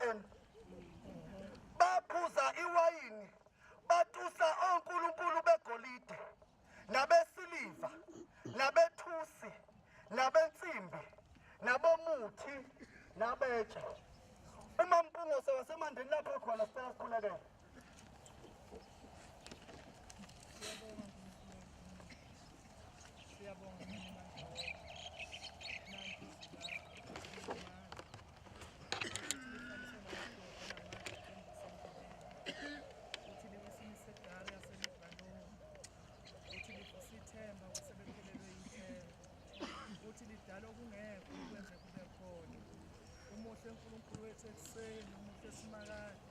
N. Baphuza iwayini, batusa onkulunkulu begolide nabesiliva nabethusi nabensimbi nabomuthi nabetshe. Uma Mpungose waseMandeni lapho khona sicela sikhulekele. Siyabonga uthi liwesimisegari yaseLebanon, uthi livusa ithemba kwasebephelelwe yithemba, uthi lidala okungekho ukwenze kube khona. Umuhle uNkulunkulu wethu ekuseni, umuhle simakade,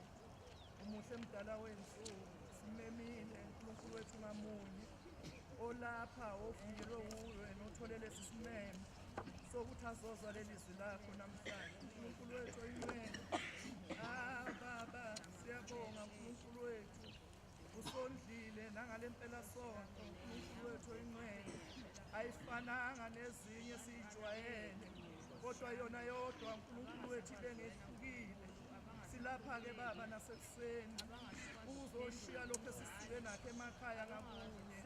umuhle mdala wensuku. Simemile uNkulunkulu wethu ngamunye olapha ovunyelwe wuwe nothole lesi simemo sokuthi azozwa leli zwi lakho namhlanje. uNkulunkulu wethu oyingcwele, ah baba, siyabonga uNkulunkulu wethu, usondlile nangale mpela sonto. uNkulunkulu wethu oyingcwele, ayifananga nezinye esiyijwayele, kodwa yona yodwa uNkulunkulu wethu ibe ngehlukile. Silapha-ke baba nasekuseni uzoshiya lokhu esisuke nakho emakhaya ngakunye,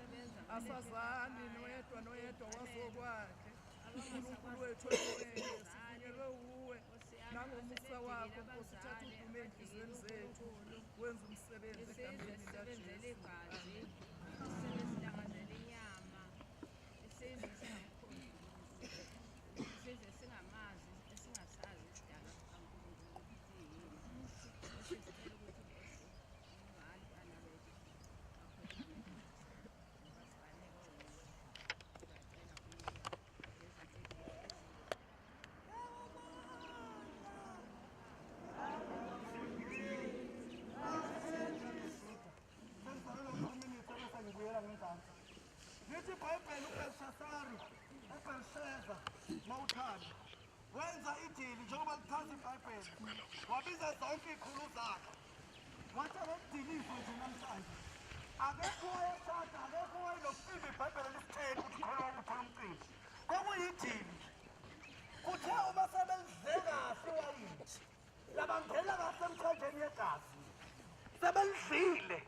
asazani noyedwa noyedwa wazokwakhe. uNkulunkulu wethu oyingcwele, sivunyelwe wuwe nangomusa wakho Nkosi, uthatha udume ey'nhliziyweni zethu, wenza umsebenzi egameni likaJesu. Amen. Isizwe singamazi, esingasazi isidalwa sikaNkulunkulu ukuthi siyini. Sicela ukuthi Nkosi abantwana bethu bakhothame ngoba sibaleke wuwe. Siyacela kuwe ngezinto ezinhle. Sengisalelwa u-3 minutes ebese ngibuyela ngenzansi. Lithi iBhayibheli uBelshasari, uBelsheza mawuthanda, wenza idili njengoba lichaza iBhayibheli. Wabiza zonke iy'khulu zakhe. Wathi akelidilizwe nje namhlanje. Akekho owayeshada, akekho owayenomcimbi, iBhayibheli lisitsheli ukuthi khona wawukhona umcimbi. Kwakuyidili nje. Kuthe uma sebelidle kahle iwayini, labangena kahle emthanjeni yegazi, sebelidlile.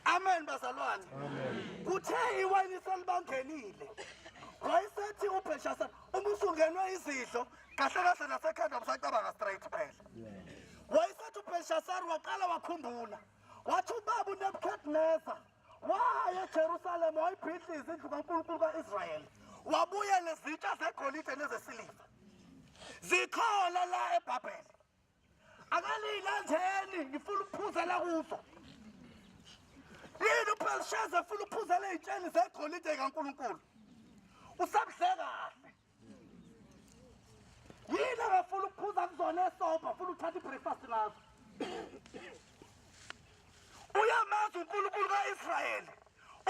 Amen bazalwane. Kuthe iwayini selibangenile, wayesethi uBheshasa, uma usungenwe izidlo kahle kahle nasekhanda usacabanga straight phela. Wayesethi uBheshasari waqala wakhumbula, wathi ubaba uNebuchadnezzar waya eJerusalema wayibhidliza indlu kaNkulunkulu ka-Israyeli, wabuya nezitsha zegolide nezesiliva zikhona la eBhabhele. Akalilandeni, ngifuna ukuphuzela kuzo. Yini uBelshazar efuna ukuphuzela ey'tsheni zegolide kaNkulunkulu? Usabudle kahle. Yini angafuna ukuphuza kuzona esobha, afuna ukuthatha i-breakfast ngazo? Uyamazi uNkulunkulu ka-Israyeli,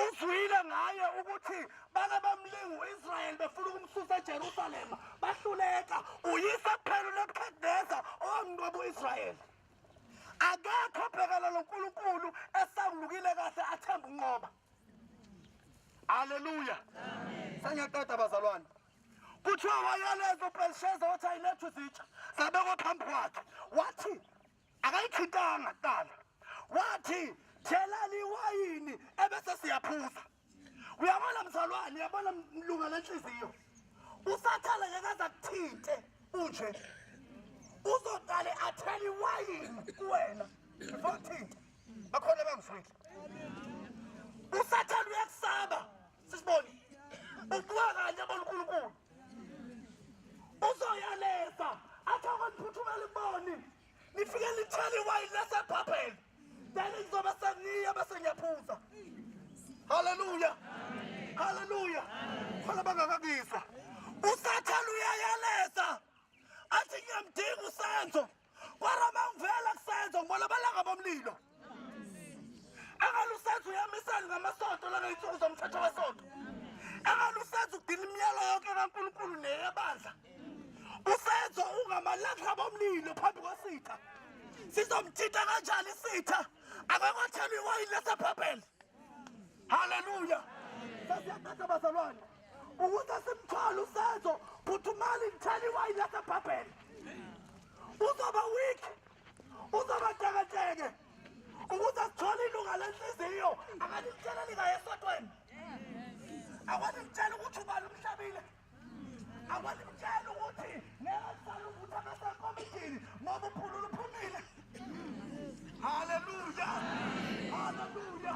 uzwile ngaye ukuthi bake bamlinga u-Israyeli befuna ukumsusa eJerusalema, bahluleka. Uyise kuphela uNebuchadnezzar owamnqoba u-Israyeli. Akekho obhekana noNkulunkulu esangulukile kahle athemba ukunqoba. Haleluya. Sengiyaqeda bazalwane. Kuthiwa wayaleza uBelsheza, wathi ayilethwe izitsha, zabekwa phambi kwakhe. Wathi akayithintanga kuqala, wathi thelani iwayini ebese siyaphuza. Uyabona mzalwane, uyabona mlunga lenhliziyo, usathane ngeke aze akuthinte unje, uzoqale athele iwayini kuwena before akuthinte. Bakhona bangizwile. Usathane uyakusaba, sisibone ubuka kanje abona uNkulunkulu uzoyaleza athi akoniphuthumela iboni nifike nithele iwayini lasebhabheli, then ngizobe sengiya bese ngiyaphuza. Haleluya, haleluya. Khona bangakakizwa, usathane uyayaleza athi ngiyamdinga uSenzo. Kwara mangivela kuSenzo ngibona abalanga bomlilo. Engalusenzo uyamisela ngamasonto lana insuku zomthetho wesonto. Engalusenzo ugcina imiyalo yonke kaNkulunkulu neyebandla. Usenzo ungamalanga bomlilo phambi kwesitha. Sizomthinta kanjani isitha? Akakwathela iwayini lasebhabheli. Haleluya. Sesiyaqeda bazalwane. Ukuze simthole uSenzo, phuthumani ngithela iwayini lasebhabheli. Uzoba weak. Masithola ilunga lenhliziyo, akanimtshela lingaye esontweni. Akwanimtshela ukuthi ubani umhlabile. Akwanimtshela ukuthi ngeke kusale ukuthi abesekomitini ngoba uphulula uphumile. Haleluya! Haleluya!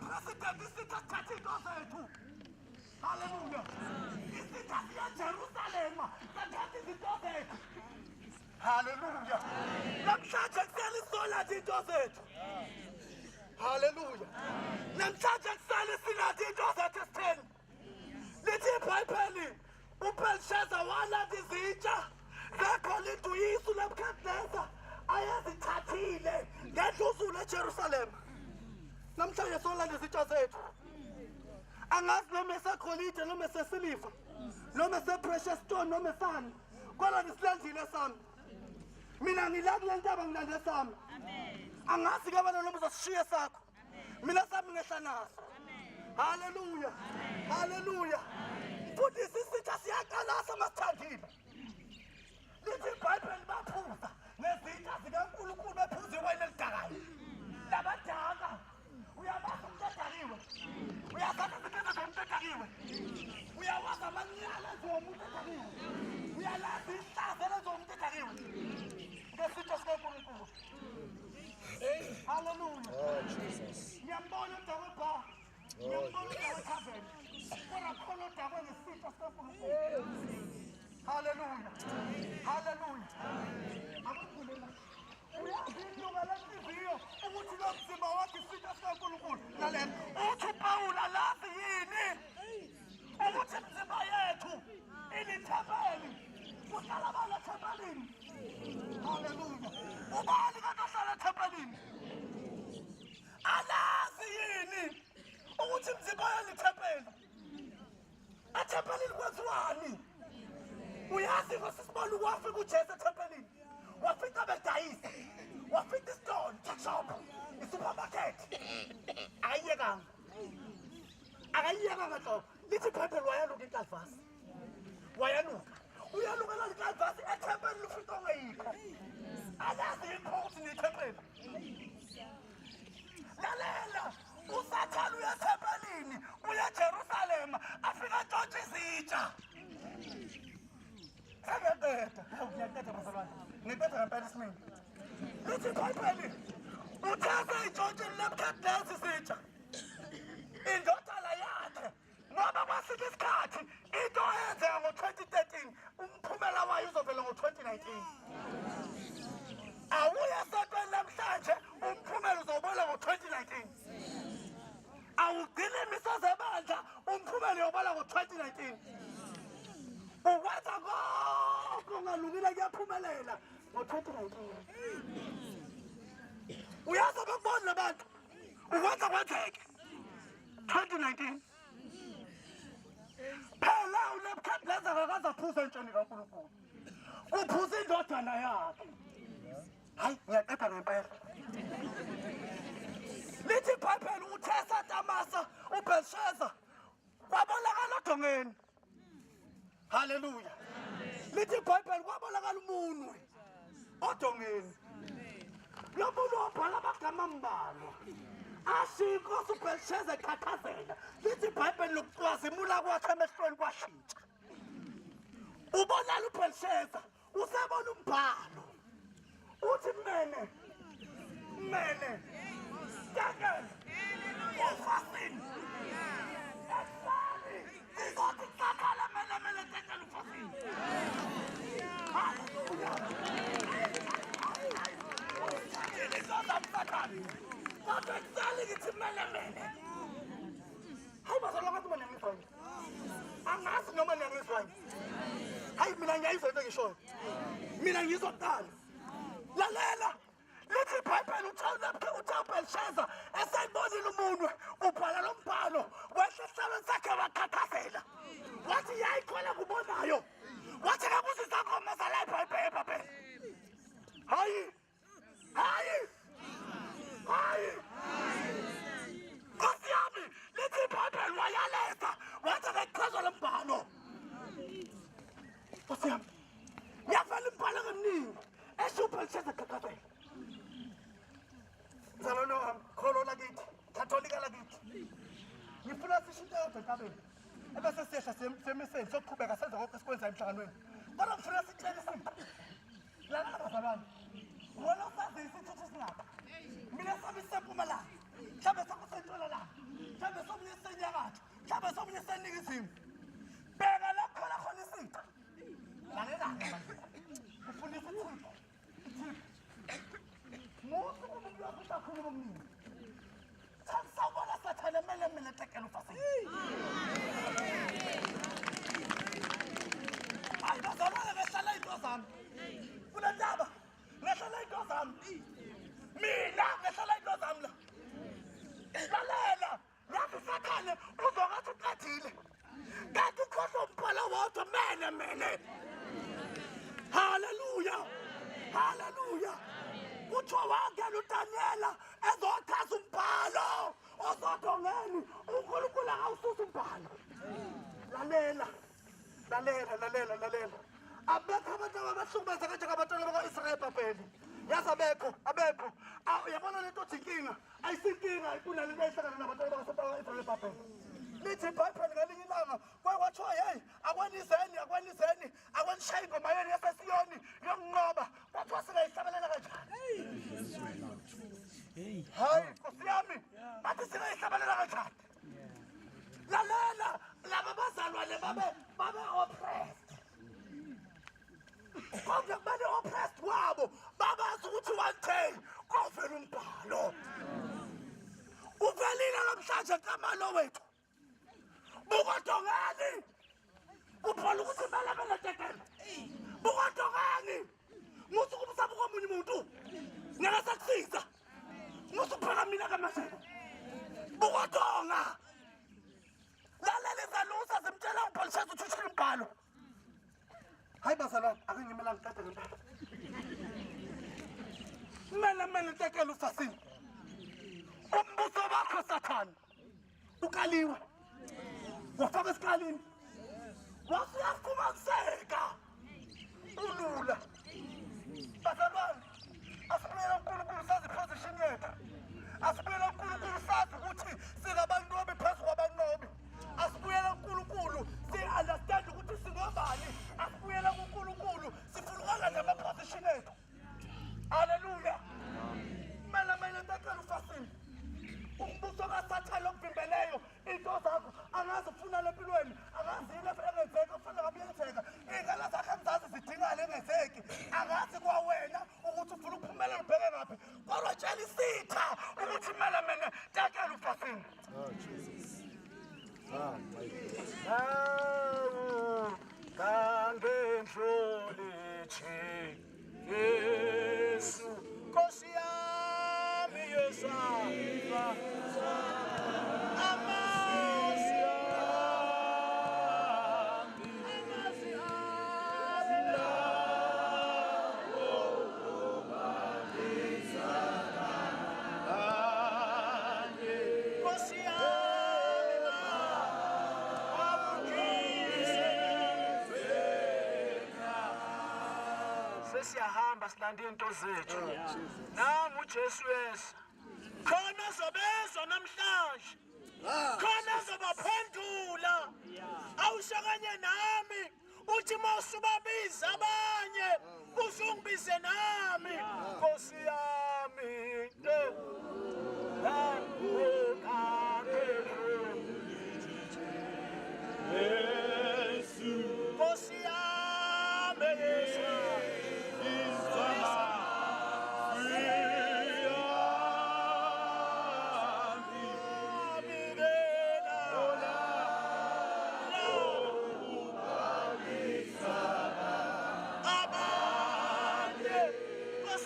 President isitha sithatha into zethu. Haleluya! Isitha siya Jerusalema sathatha izinto zethu. Haleluya! Namhlanje kusele isola into zethu. Haleluya! Namhlanje kusele silathi into zethu esitheni. Lithi iBhayibheli uBelshaza walanda izitsha zegolide uyisu Nebukadneza ayezithathile ngendluzula eJerusalema. Namhlanje solanda izitsha zethu. Angazi noma esegolide noma esesiliva noma ese-precious stone noma esani kodwa ngisilandile sami. Mina ngila kule ntaba ngilande sami. Angazi ke wena noma uzosishiya sakho. Mina sami ngehla naso. Haleluya. Haleluya. Mfundisi isitha siyaqalasa masithandile. Lithi iBhayibheli baphuza ngezitha zikaNkulunkulu bephuza iwayini elidakayo. Labadaka. Uyabazi umuntu odakiwe. Uyazazi izinto zomuntu odakiwe. Uyawazi amanyala enziwa umuntu odakiwe. Uyalazi ihlazo elenziwa umuntu odakiwe. Ngesitha sikaNkulunkulu. Hallelujah. Oh, Jesus. Ngiyambona udakwe bha. Ngiyambona udakwe tavern. Kodwa khona udakwe ngesitha sikaNkulunkulu. Hallelujah. Hallelujah. Akuvule la. Uyazi ilunga lenhliziyo ukuthi lo mzimba wakhe isitha sikaNkulunkulu. Lalela. Uthi uPawulu alazi yini ukuthi imizimba yethu ilithempeli. Kuhlala abantu ethempelini. Hallelujah. Ubani kanti ohlala ethempelini? Alazi yini ukuthi imizimba yalithempeli? Ethempelini kwenziwani? Uyazi ngosisibona ukwafika uJesu ethempelini. Wafica bedayisa. Wafica isitolo, tuck shop, i-supermarket. Akayiyekanga. Akayiyekanga nhlobo. Lithi iBhayibheli wayaluka inkalvasi. Wayaluka. Uyalukela inkalvasi ethempelini ufica ongeyikho. Alazi yikho ukuthi nithempeli. Lalela, uSathane uya ethempelini, uya eJerusalema, afika atshontshe izitsha. Sengiyaqeda, hawu ngiyaqeda bazalwane. Ngiqeda ngempela isimini. Lithi iBhayibheli, uthe eseyitshontshile uNebukadneza isitsha. Indodana yakhe ngoba kwasika isikhathi into eyenzeka ngo-2013 umphumela wayo uzovela ngo-2019. Awuye esontweni namhlanje umphumela uzobona ngo-2019. Awugcine imiso zebandla umphumela uyobona ngo-2019. Ukwenza konke okungalungile kuyaphumelela ngo-2019. Uyazi abakuboni labantu ukwenza kwenzeke 2019. Phela uNebukadneza akakaze aphuze entsheni kaNkulunkulu. Kuphuza indodana yakhe. Hayi ngiyaqeda ngempela. Lithi iBhayibheli uthe satamasa uBelshaza kwabonakala odongeni. Haleluya. Lithi iBhayibheli kwabonakala umunwe odongeni. Lo muntu wabhala amagama ambalwa. Ashiya inkosi uBelshaza eqhaqhazela. Lithi iBhayibheli lokucwazimula kwakhe emehlweni kwashintsha. Ubonala uBelshaza usebona umbhalo. Uthi mene mene tekel ufasini. Ekuseni izothi cakhala mene mene tekel ufasini. Haleluya. Uthathile izoza msathane. Kodwa ekuseni ngithi mene mene. Hayi bazalwane abantu banengizwa yini? Angazi noma niyangizwa yini. Hayi mina ngiyayizwa into engishoyo. Mina ngizwa kuqala. Lalela. Lithi iBhayibheli uthe uBelshaza esayibonile umunwe ubhala lo mbhalo wehla esihlalweni sakhe waqhaqhazela. Wathi yayikhona kubonayo. Wathi kabuza izangoma zala iBhayibheli eBhabheli. Hayi. Hayi. Hayi. Nkosi yami lithi iBhayibheli wayaleza wathi akachazwa lo mbhalo. Nkosi yami. Ngiyavela imibhalo eminingi esho uBelshaza qhaqhazela. Mzalwane wami. ekuseni. Ebese siyehla semiseni soqhubeka senze konke esikwenzayo emhlanganweni. Kodwa ngifuna sitshele isinto. Lalela bazalwane. Wena usazi isithuthu singapha. Mina sami sisempumalanga. Mhlawumbe sakho sentshonalanga. Mhlawumbe somunye sisenyakatho. Mhlawumbe somunye siseningizimu. Bheka la khona khona isitha. Lalela-ke manje. Ufuna isithupha. Musu umuntu wakho usakhuluma okuningi. Sawubona Sathane mele mele tekela ufasini. Hayi bazalwane ngehlala into zami. Kule ntaba ngehlala into zami. Mina ngehlala into zami la. Lalela, yazi Sathane uzongathi uqedile. Kanti ukhohlwa umbhalo wodwa mele mele. Hallelujah. Hallelujah. Kuthiwa wangena uDaniela ezochaza umbhalo osodongeni. uNkulunkulu akawususa umbhalo. Lalela. Lalela, lalela, lalela. Abekho abantu abahlukumeza kanjengabantwana bakwa-Israyeli eBhabheli. Yazi abekho, abekho. Uyabona lento othi inkinga, ayisinkinga kunale nto eyihlangana nabantwana bakwa-Israyeli eBhabheli. Lithi iBhayibheli ngelinye ilanga kwake kwathiwa hey, akwenizeni, akwenizeni, akwenishaye ingoma yenu yaseSiyoni yokunqoba. Kwathiwa singayihlabelela kanjani? Hayi, Nkosi yami, bathi singayihlabelela kanjani? Lalela, laba bazalwane babe oppressed. Kodwa kubane oppressed kwabo babazi ukuthi one day kovela umbhalo. Uvelile namhlanje kamalo wethu. Bukodongani. Ubhala ukuthi balabela tekela. Bukodongani. Musu kubusabu komunye umuntu. Ngeke sakusiza. Musu phaka mina kaMashego. Bukodonga. Lalela izalusa zimtshela ubhalisheza ukuthi ushilo umbhalo. Hayi bazalwane, ake ngimela ngiqede ngempela. Mele mele tekela ufasini. Umbuso wakho Sathane ukaliwe. Wafaka esikalini. Wasuyafumaniseka. Ulula. Bazalwane, asibuyele kuNkulunkulu sazi position yethu. Asibuyele kuNkulunkulu sazi ukuthi singabanqobi phezu kwabanqobi. Asibuyele kuNkulunkulu si-understand ukuthi singobani. Asibuyele kuNkulunkulu sifuna ukwalanda ama-position ethu. Haleluya. Mele mele tekela ufasini. Umbuso kaSathane okuvimbeleyo into zakho angazi ufuna empilweni, angazi yini engenzeki okufanele ngabe iyenzeka. Iy'ngane zakho angizazi zidingane engenzeki. Angazi kwawena ukuthi ufuna ukuphumelela ubheke ngaphi. Kodwa tshela isitha ukuthi mele mele tekela ufasini. Oh, Jesus. Ah, my God. Kangendlulitshi Yesu Nkosi yami yesaba amazwi ami amazwi ami lawo Nkosi yami sesiyahamba silanda into zethu. Nangu uJesu yesa. Khona zobezwa namhlanje. Khona zobaphendula. Awusho kanye nami uthi mawusubabiza abanye usungibize nami. Nkosi yami. Nkosi yami Yesu.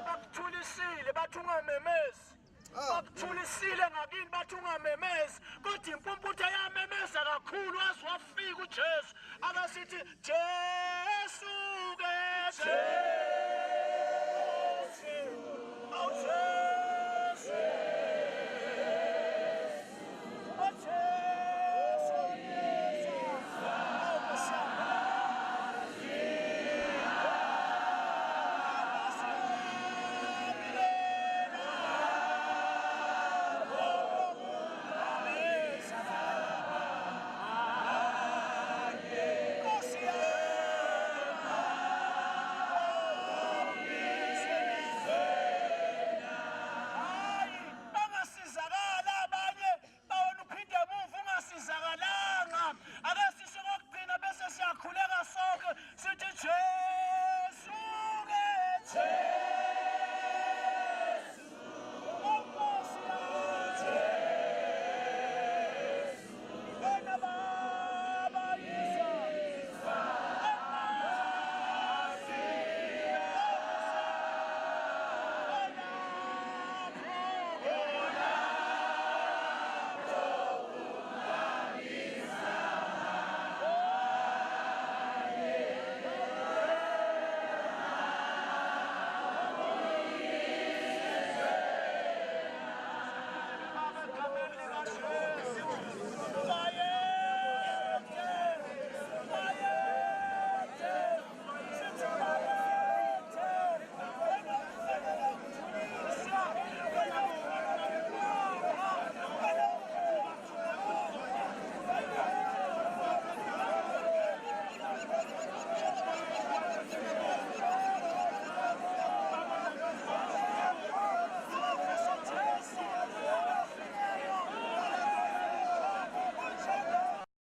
Bakuthulisile bathi ungamemezi. Bakuthulisile ngakini bathi ungamemezi, kodwa impumputhe yamemeza kakhulu waze wafika uJesu. Akasithi Jesu ke Jesu.